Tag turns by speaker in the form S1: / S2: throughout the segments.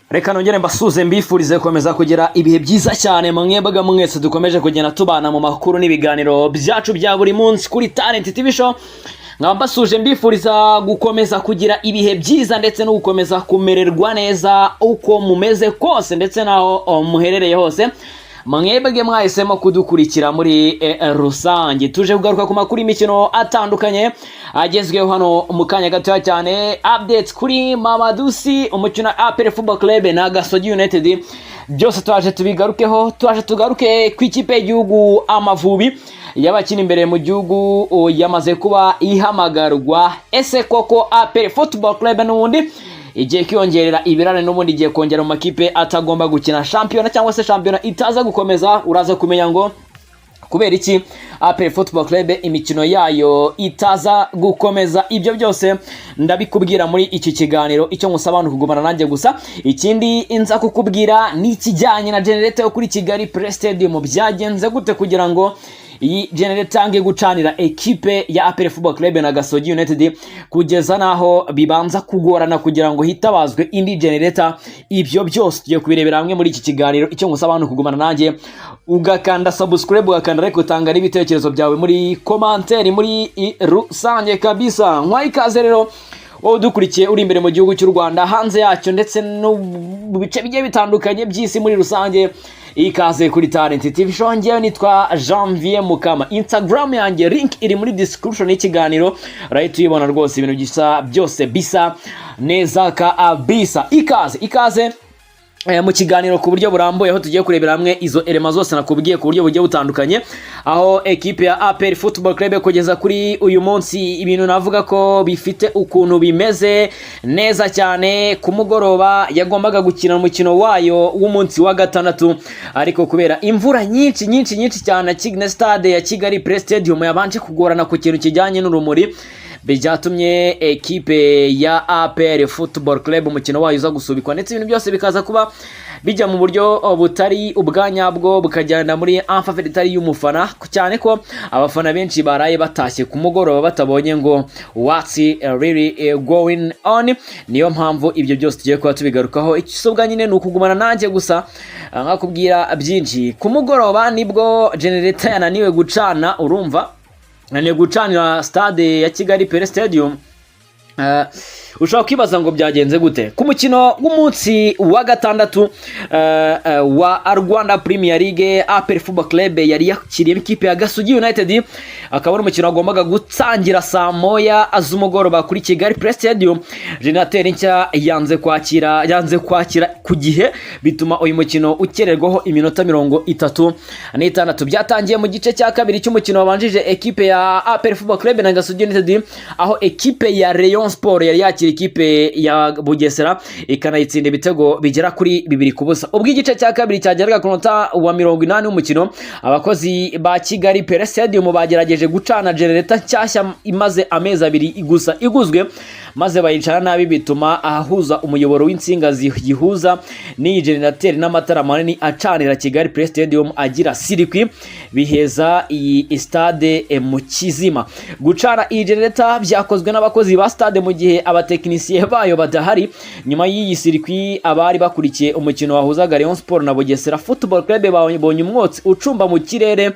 S1: Reka nongere mbasuze, mbifurize gukomeza kugira ibihe byiza cyane, mwebwe mwese dukomeje kugenda tubana mu makuru n'ibiganiro byacu bya buri munsi kuri Talent TV Show. Nkaba mbasuje, mbifuriza gukomeza kugira ibihe byiza ndetse no gukomeza kumererwa neza uko mumeze kose ndetse n'aho muherereye hose, mwebwe mwahisemo kudukurikira muri rusange. Tuje kugaruka ku makuru y'imikino atandukanye agezweho hano mu kanya gatoya cyane. Updates kuri Mamadou Sy, umukino wa APR Football Club na Gasogi United, byose twaje tubigarukeho. Twaje tugaruke ku ikipe y'igihugu Amavubi y'abakina imbere mu gihugu yamaze kuba ihamagarwa. Ese koko APR Football Club n'ubundi igiye kwiyongerera ibirane, n'ubundi igiye kongera mu makipe atagomba gukina shampiyona cyangwa se shampiyona itaza gukomeza? Uraza kumenya ngo kubera iki APR Football Club imikino yayo itaza gukomeza. Ibyo byose ndabikubwira muri iki kiganiro. Icyo ngusaba ni ukugumana nanjye gusa. Ikindi nza kukubwira ni ikijyanye na generator yo kuri Kigali Pelé Stadium. Byagenze gute kugira ngo iyi generator yange gucanira ekipe ya APR Football Club na Gasogi United, kugeza naho bibanza kugorana kugira ngo hitabazwe indi generator? Ibyo byose tugiye kubirebera hamwe muri iki kiganiro. Icyo ngusaba ni ukugumana nanjye, ugakanda subscribe, ugakanda like, utanga n'ibitekerezo byawe muri commentaire muri rusange kabisa. Nkwaye ikaze rero wowe udukurikiye uri imbere mu gihugu cy'u Rwanda, hanze yacyo, ndetse no mu bice bigiye bitandukanye by'isi muri rusange. Ikaze kuri Talent TV Show. Ngewe nitwa Janvier Mukama. Instagram yanjye link iri muri description y'ikiganiro, urahita uyibona rwose. Ibintu bisa byose bisa neza kabisa. Ikaze, ikaze mu kiganiro ku buryo burambuye, aho tugiye kurebera hamwe izo elema zose nakubwiye ku buryo bugiye butandukanye, aho ekipe ya APR Football Club kugeza kuri uyu munsi ibintu navuga ko bifite ukuntu bimeze neza cyane. Ku mugoroba yagombaga gukina umukino wayo w'umunsi wa gatandatu, ariko kubera imvura nyinshi nyinshi nyinshi cyane na stade ya Kigali Pelé Stadium yabanje kugorana ku kintu kijyanye n'urumuri, byatumye ekipe ya APR Football Club umukino wayo uza gusubikwa, ndetse ibintu byose bikaza kuba bijya mu buryo butari ubwanyabwo, bukajyana muri en faveur itari y'umufana, cyane ko abafana benshi baraye batashye ku mugoroba batabonye ngo what's really going on. Niyo mpamvu ibyo byose tugiye kuba tubigarukaho. Ikisobwa nyine ni ukugumana nanjye gusa, nkakubwira byinshi. Ku mugoroba nibwo generator yananiwe gucana, urumva, yananiwe gucanira stade ya Kigali Pelé Stadium. Ushobora kwibaza ngo byagenze gute? Ku mukino w'umunsi wa gatandatu wa Rwanda Premier League, APR Football Club yari yakiriye ikipe ya Gasogi United, akaba ari umukino wagombaga gutangira saa 1 z'umugoroba kuri Kigali Pelé Stadium. Generateur nshya yanze kwakira ku gihe, bituma uyu mukino ukererwaho iminota 36. Byatangiye mu gice cya kabiri cy'umukino wabanjije ekipe ya APR Football Club na Gasogi United, aho ekipe ya Rayon Sport yari yakira ikipe ya Bugesera ikanayitsinda ibitego bigera kuri 2-0. Ubwo igice cya kabiri cyageraga ku munota wa 80 w'umukino, abakozi ba Kigali Pelé Stadium bagerageje gucana generator nshyashya imaze amezi 2 gusa iguzwe, maze bayicana nabi, bituma ahahuza umuyoboro w'insinga ziyihuza n'iyi generateur n'amatara manini acanira Kigali Pelé Stadium agira circuit, biheza iyi stade mu kizima. Gucana iyi generator byakozwe n'abakozi ba stade mu gihe abatekinisiye bayo badahari. Nyuma y'iyi circuit, abari bakurikiye umukino wahuzaga Rayon Sport na Bugesera Football Club babonye umwotsi ucumba mu kirere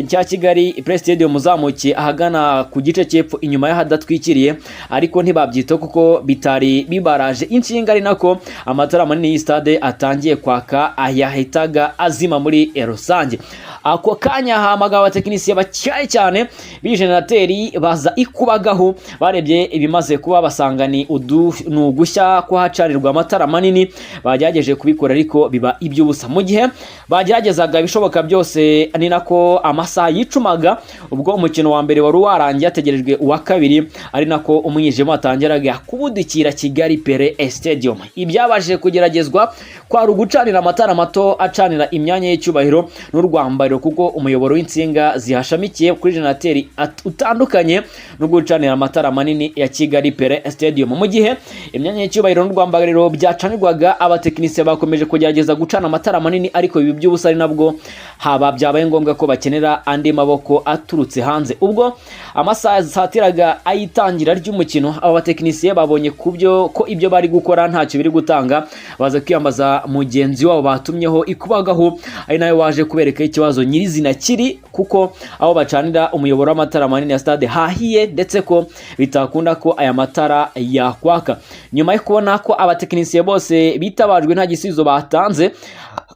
S1: cya Kigali Pelé Stadium uzamukiye ahagana ku gice cy'epfo inyuma y'ahadatwikiriye, ariko ntibabyitaho kuko bitari bibaraje inshinga, ari nako amatara manini y'iyi stade atangiye kwaka yahitaga azima muri rusange. Ako kanya hamagawe abatekinisiye batyaye cyane b'iyi jenerateri, baza ikubagaho. Barebye ibimaze kuba, basanga ni ugushya kuhacanirwa amatara manini. Bagerageje kubikora ariko biba iby'ubusa. Mu gihe bageragezaga ibishoboka byose, ni nako amasaha yicumaga. Ubwo umukino wa mbere wari warangiye hategerejwe uwa kabiri, ari nako umwijima watangiraga. yongeraga kubudikira Kigali Pele Stadium. Ibyabashije kugeragezwa kwari ugucanira amatara mato acanira imyanya y'icyubahiro n'urwambariro, kuko umuyoboro w'insinga zihashamikiye kuri jenerateri utandukanye no gucanira amatara manini ya Kigali Pele Stadium. Mu gihe imyanya y'icyubahiro n'urwambariro byacanirwaga, abatekinisiye bakomeje kugerageza gucana amatara manini, ariko ibi by'ubusa, ari nabwo haba byabaye ngombwa ko bakenera andi maboko aturutse hanze. Ubwo amasaha satiraga ayitangira ry'umukino, aba batekinisiye babonye kubyo ko ibyo bari gukora ntacyo biri gutanga, baza kwiyambaza mugenzi wabo batumyeho ikubagahu, ari nawe waje kubereka ikibazo nyirizina kiri, kuko aho bacanira umuyoboro w'amatara manini ya stade hahiye, ndetse ko bitakunda ko aya matara yakwaka. Nyuma yo kubona ko abatekinisiye bose bitabajwe nta gisubizo batanze,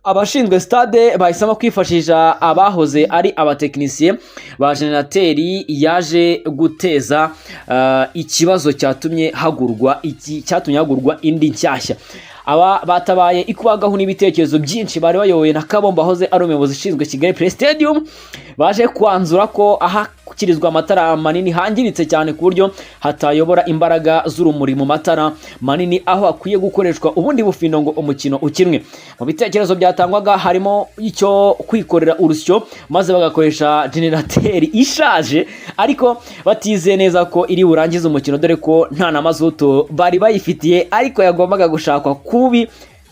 S1: abashinzwe stade bahisemo kwifashisha abahoze ari abatekinisiye ba jenerateri yaje guteza ikibazo cyatumye hagurwa indi nshyashya. Aba batabaye ikubagahu n'ibitekerezo byinshi bari bayobowe na Kabombo wahoze ari umuyobozi ushinzwe Kigali Pele Stadium, baje kwanzura ko ahakirizwa amatara manini hangiritse cyane, ku buryo hatayobora imbaraga z'urumuri mu matara manini, aho hakwiye gukoreshwa ubundi bufindo ngo umukino ukinwe. Mu bitekerezo byatangwaga harimo icyo kwikorera urusyo maze bagakoresha jenerateri ishaje, ariko batizeye neza ko iri burangize umukino, dore ko nta na mazutu bari bayifitiye, ariko yagombaga gushakwa kubi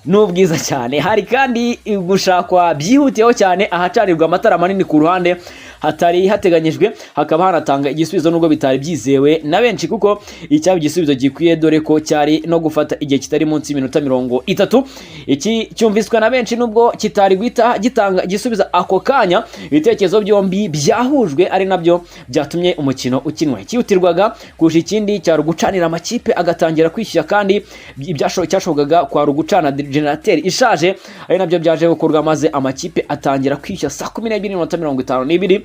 S1: n'ubwiza cyane. Hari kandi gushakwa byihutiyeho cyane ahacanirwa amatara manini ku ruhande hatari hateganyijwe, hakaba hanatanga igisubizo, nubwo bitari byizewe na benshi, kuko icyaba igisubizo gikwiye, dore ko cyari no gufata igihe kitari munsi y'iminota 30. Iki cyumviswe na benshi, nubwo kitari guhita gitanga igisubizo ako kanya. Ibitekerezo byombi byahujwe, ari nabyo byatumye umukino ukinwa. Ikihutirwaga kurusha ikindi cyari ugucanira amakipe agatangira kwishyura, kandi icyashobokaga kwari ugucana jenerateri ishaje, ari nabyo byaje gukorwa, maze amakipe atangira kwishyura saa 12:52.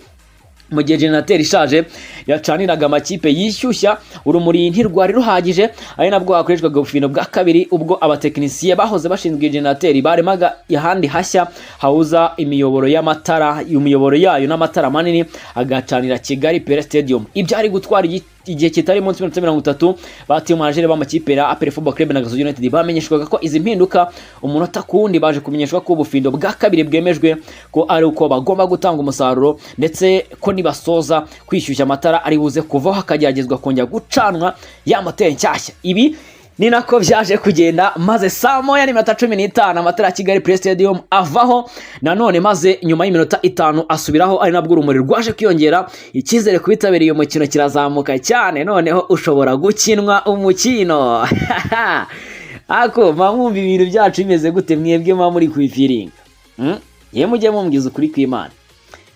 S1: Mu gihe jenerateri ishaje yacaniraga amakipe yishyushya, urumuri ntirwari ruhagije, ari nabwo hakoreshwaga ubufindo bwa kabiri, ubwo abatekinisiye bahoze bashinzwe iyi jenerateri baremaga ahandi hashya hahuza imiyoboro y'amatara, imiyoboro yayo n'amatara manini agacanira Kigali Pele Stadium. Ibyari gutwara igihe kitari munsi y'iminota 30, ba team manager b'amakipe ya APR Football Club na Gasogi United bamenyeshwaga ko izi mpinduka umunota ku wundi. Baje kumenyeshwa ko ubufindo bwa kabiri bwemejwe, ko ari uko bagomba gutanga umusaruro, ndetse ko nibasoza kwishyushya amatara ari buze kuvaho hakageragezwa kongera gucanwa ya moteri nshyashya. Ibi ni nako byaje kugenda, maze saa 1:15 amatara ya Kigali Pele Stadium avaho nanone, maze nyuma y'iminota 5 asubiraho, ari nabwo urumuri rwaje kwiyongera, icyizere ku bitabiriye uyu mukino kirazamuka cyane, noneho ushobora gukinwa umukino. Ako mwumva ibintu byacu bimeze gute mwebwe muba muri kubifiringa? Ye, mujye mumbwiza ukuri kw'Imana.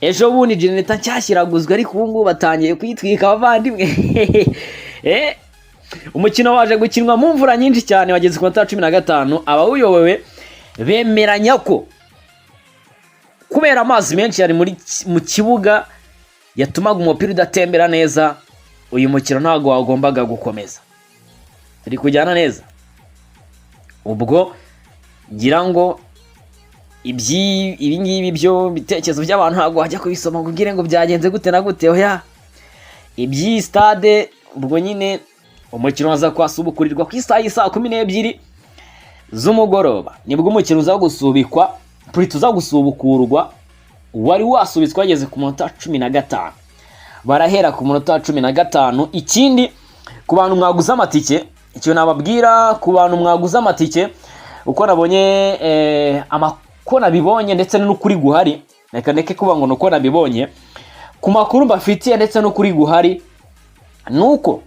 S1: Ejo bundi generator nshyashya iraguzwe, ariko ubu ngubu batangiye kuyitwika, abavandimwe. Umukino waje gukinwa mu mvura nyinshi cyane, wageze ku minota 15. Abawuyobowe bemeranya ko kubera amazi menshi yari mu kibuga yatumaga umupira udatembera neza, uyu mukino ntabwo wagombaga gukomeza. Turi kujyana neza? Ubwo ngira ngo ibi ngibi byo bitekerezo by'abantu ntabwo wajya kubisoma ngo ubwire ngo byagenze gute na gute. Oya, iby'iyi stade ubwo nyine umukino waza kwasubukurirwa ku isaha y'isaa 12 z'umugoroba, nibwo umukino uza gusubikwa, purita uza gusubukurwa. Wari wasubitswe wageze ku munota 15, barahera ku munota 15. Ikindi, ku bantu mwaguze amatike, icyo nababwira ku bantu mwaguze amatike, uko nabonye ko nabibonye ndetse n'ukuri guhari, reka ndeke kuba ngo nuko nabibonye, ku makuru mbafitiye ndetse n'ukuri guhari nuko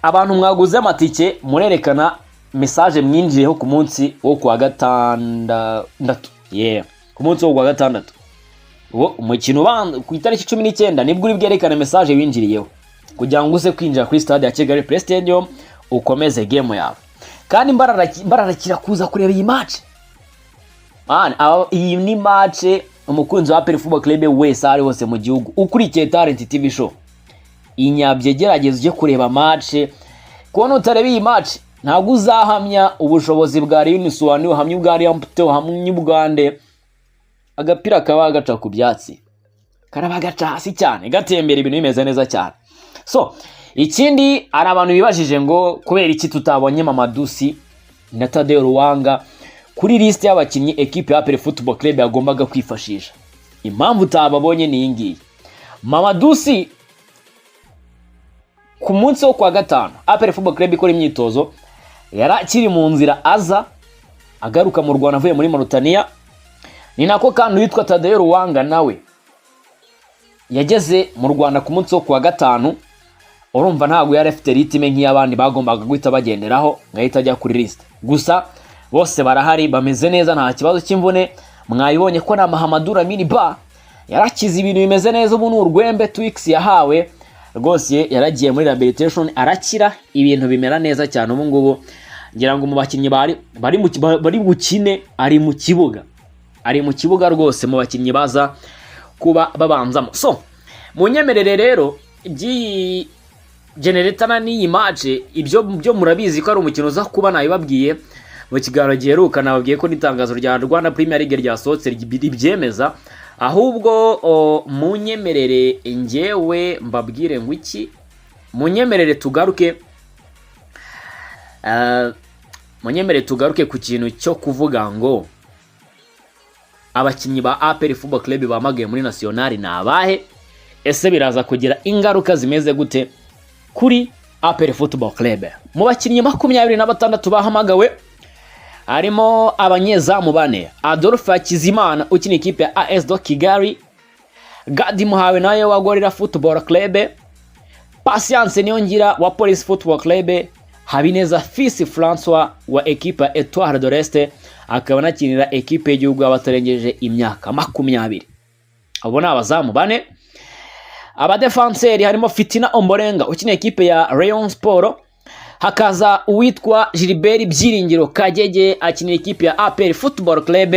S1: abantu mwaguze amatike murerekana message mwinjiyeho ku munsi wo kuwa gatandatu, yeah, ku munsi wo kuwa gatandatu. Uwo umukino ubanza ku itariki 19, nibwo uri bwerekane message winjiriyeho kugira ngo uze kwinjira kuri stade ya Kigali Pele Stadium ukomeze game yawe. Kandi mbararakira kuza kureba iyi match. Man, iyi ni match umukunzi wa APR Football Club wese aho ari hose mu gihugu ukurikiye Talent TV Show, inyabye gerageza ujye kureba match. Kubona utareba iyi match, ntabwo uzahamya ubushobozi bwa Rayon Suwani, uhamye ubwa Rayon, uhamye ubwande. Agapira kaba gaca ku byatsi, karaba gaca hasi cyane, gatembera, ibintu bimeze neza cyane. So Ikindi, hari abantu bibajije ngo kubera iki tutabonye Mamadou Sy na Taddeo Lwanga kuri lisite y'abakinnyi ekipe ya APR Football Club yagombaga kwifashisha. Impamvu utababonye ni iyi ngiyi: Mamadou Sy, ku munsi wo kwa gatanu APR Football Club ikora imyitozo, yari akiri mu nzira aza agaruka mu Rwanda avuye muri Mauritania. Ni nako kandi uwitwa Taddeo Lwanga nawe yageze mu Rwanda ku munsi wo kuwa gatanu. Urumva ntabwo yari afite rythme nk'iy'abandi bagombaga guhita bagenderaho ngo ahite ajya kuri lisite. Gusa bose barahari, bameze neza, nta kibazo cy'imvune. Mwabibonye ko na Mahamadou Lamine Ba yarakize, ibintu bimeze neza. Ubu ni urwembe Twix yahawe rwose, yaragiye muri rehabilitation arakira, ibintu bimera neza cyane. Ubu ngubu ngira ngo mu bakinnyi bari bukine ari mu kibuga, ari mu kibuga rwose, mu bakinnyi baza kuba babanzamo. So munyemerere rero, iby'iyi generetana n'iyi match, ibyo byo murabizi ko ari umukino uza kuba. Nabibabwiye mu kiganiro giheruka, nababwiye ko n'itangazo rya Rwanda Premier League ryasohotse ribyemeza. Ahubwo munyemerere ngewe mbabwire ngo iki, munyemerere tugaruke ku kintu cyo kuvuga ngo abakinnyi ba APR Football Club bamagaye muri nationale ni abahe? Ese biraza kugira ingaruka zimeze gute kuri APR Football Club? Mu bakinnyi 26 bahamagawe harimo abanyezamu bane: Adolphe Hakizimana ukina ikipe ya AS de Kigali, Gadi Muhawe nawe wa Gorilla Football Club, Patience Niyongira wa Police Football Club, Habineza Fils Francois wa ekipe ya Etoile de l'Est, akaba anakinira ekipe y'igihugu y'abatarengeje imyaka 20. Abo ni abazamu bane. Abadefanseri harimo Fitina Omborenga ukina ekipe ya Rayon Sport, hakaza uwitwa Gilbert Byiringiro Kagege akinira ikipe ya APR Football Club,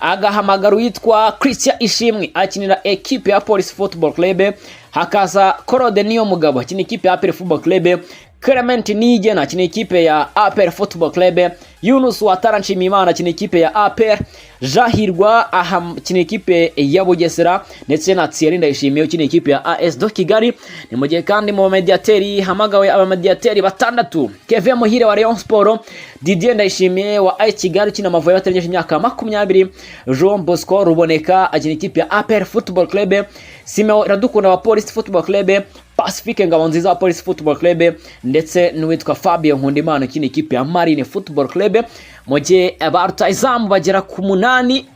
S1: agahamagara uwitwa Christian Ishimwe akinira ekipe ya Police Football Club, hakaza Claude Niyomugabo akina ikipe ya APR Football Club, Clement Niyigena akina ikipe ya APR Football Club, Yunus Watara Nshimiyimana akina ikipe ya APR, Jahirwa akina ikipe ya Bugesera, ndetse na Thierry Ndayishimiye ukina ikipe ya AS de Kigali. Ni mu gihe kandi mu bamediateri hamagawe abamediateri batandatu: Kevin Muhire wa Rayon Sport, Didier Ndayishimiye wa AS Kigali ukina Amavubi batarengeje imyaka 20, Jean Bosco Ruboneka akina ikipe ya APR Football Club, Simeo Iradukunda wa Police Football Club, Pacifique Ngabonziza wa Police Football Club, ndetse n'uwitwa Fabio Nkundimana ukina ikipe ya Marine Football Club. Mu gihe ba rutahizamu bagera ku munani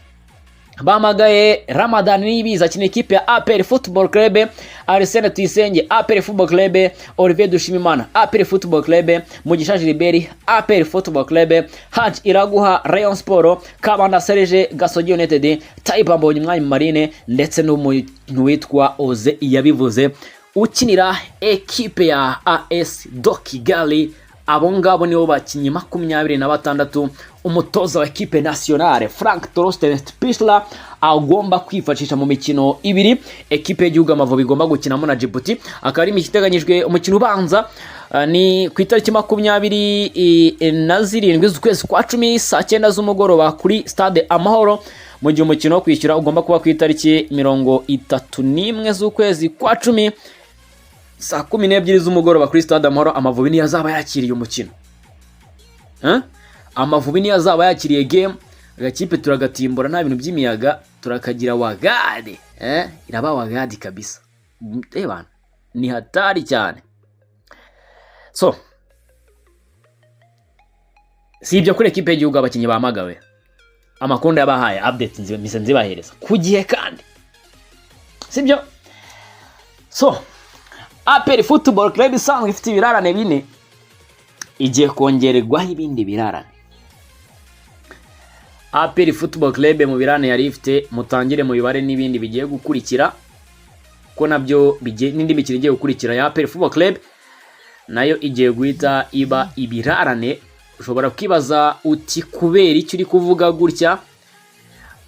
S1: bamagaye: Ramadan Niyibizi akina ikipe ya APR Football Club, Arsene Tuyisenge, APR Football Club, Olivier Dushimimana, APR Football Club, Mugisha Gilbert, APR Football Club, Haji Iraguha, Rayon Sport, Kabanda Serge, Gasogi United, Taiba Mbonyi Umwanya Marine, ndetse n'umuntu witwa Oze Yabivuze ukinira ekipe ya AS de Kigali. Abo ngabo nibo bakinnyi 26 umutoza wa ekipe nationale Frank Torsten Spittler agomba kwifashisha mu mikino ibiri ekipe y'igihugu Amavubi igomba gukinamo na Djibouti. Akaba ari imikino iteganyijwe: umukino ubanza ni ku itariki 27 z'ukwezi kwa 10 saa 9 z'umugoroba kuri Stade Amahoro, mu gihe umukino wo kwishyura ugomba kuba ku itariki 31 z'ukwezi kwa 10 saa 12 z'umugoroba kuri Stade Amahoro. Amavubi niyo azaba yakiriye umukino. Eh? Amavubi niyo azaba yakiriye game. Agakipe turagatimbura, nta bintu by'imiyaga, turakagira wagade, eh? Iraba wagadi kabisa. Ebana, ni hatari cyane. So si ibyo kuri ekipe y'igihugu, abakinnyi bahamagawe, amakuru yabahaye update mpise nzibahereza ku gihe kandi sibyo. So APR Football Club isanzwe ifite ibirarane bine igiye kongererwaho ibindi birarane. APR Football Club mu birarane yari ifite, mutangire mu bibare n'ibindi bigiye gukurikira, ko nabyo bigiye, n'indi mikino igiye gukurikira ya APR Football Club nayo igiye guhita iba ibirarane. Ushobora kwibaza uti: "Kubera icyo uri kuvuga gutya?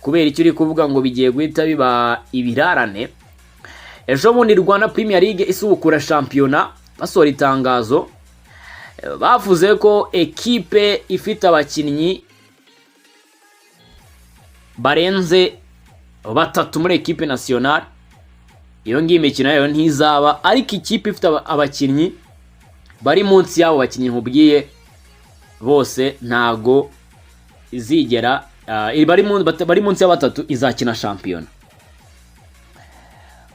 S1: Kubera icyo uri kuvuga ngo bigiye guhita biba ibirarane?" Ejo bundi Rwanda Premier League isubukura shampiyona, basohora itangazo, bavuze ko ekipe ifite abakinnyi barenze batatu muri ekipe nationale Iyo ngiyo imikino yayo ntizaba, ariko ikipe ifite abakinnyi bari munsi y'abo bakinnyi nkubwiye bose ntago izigera bari munsi ya batatu izakina shampiyona.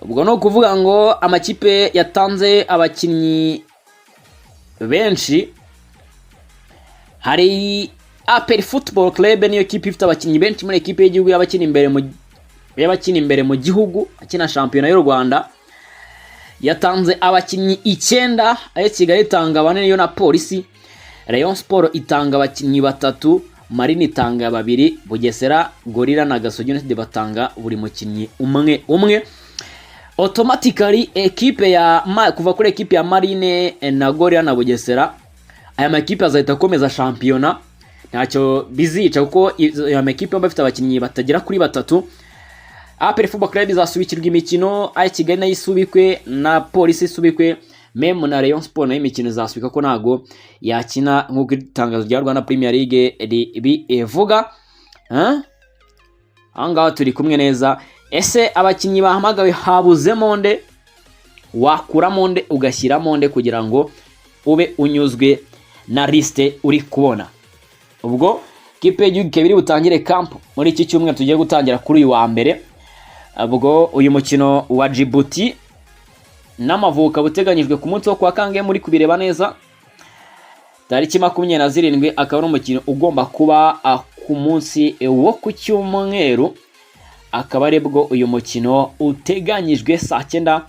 S1: Ubwo ni ukuvuga ngo amakipe yatanze abakinnyi benshi, hari APR Football Club, niyo kipe ifite abakinnyi benshi muri ekipe y'igihugu y'abakina imbere mu gihugu akina shampiyona y'u Rwanda, yatanze abakinnyi icyenda. AS Kigali itanga bane, niyo na Polisi. Rayon Sport itanga abakinnyi batatu, Marine itanga babiri, Bugesera, Gorilla na Gasogi United batanga buri mukinnyi umwe umwe. Automatically ekipe ya kuva kuri ekipe ya Marine na Gorilla na Bugesera, aya makipe azahita akomeza shampiyona, ntacyo bizica kuko aya makipe yombi afite abakinnyi batagera kuri batatu. APR Football Club izasubikirwa imikino, AS Kigali nayo isubikwe, na Polisi isubikwe, même na Rayon Sport nayo imikino izasubika ko ntago yakina nk'uko itangazo rya Rwanda Premier League ribivuga. Aho ngaho turi kumwe neza. Ese abakinnyi bahamagawe habuzemo nde? Wakuramo nde ugashyiramo nde kugira ngo ube unyuzwe na liste uri kubona? Ubwo kipe y'igihugu ikaba iri butangire camp muri iki cyumweru tugiye gutangira kuri uyu wa mbere. Ubwo uyu mukino wa Djibouti n'Amavubi ukaba uteganyijwe ku munsi wo kuwa kangahe? Muri kubireba neza, tariki 27, akaba ari umukino ugomba kuba ku munsi wo ku cyumweru, akaba aribwo uyu mukino uteganyijwe saa 9,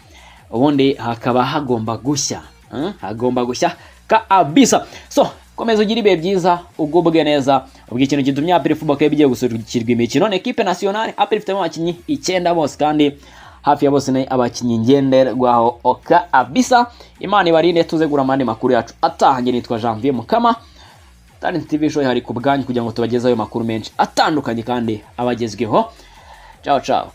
S1: ubundi hakaba hagomba gushya, hagomba gushya kabisa. So komeza ugire ibihe byiza, ugubwe neza. Ubwo ikintu gitumye APR Football Club igiye gusubikirwa imikino ni equipe nationale. APR ifitemo abakinnyi icyenda bose, kandi hafi ya bose ni abakinnyi ngenderwaho kabisa. Imana ibarinde, tuze gura amandi makuru yacu atahange. Nitwa Janvier Mukama. Talent TV Show ihari ku bwanyu kugira ngo tubagezeho ayo makuru menshi atandukanye kandi abagezweho. Ciao ciao.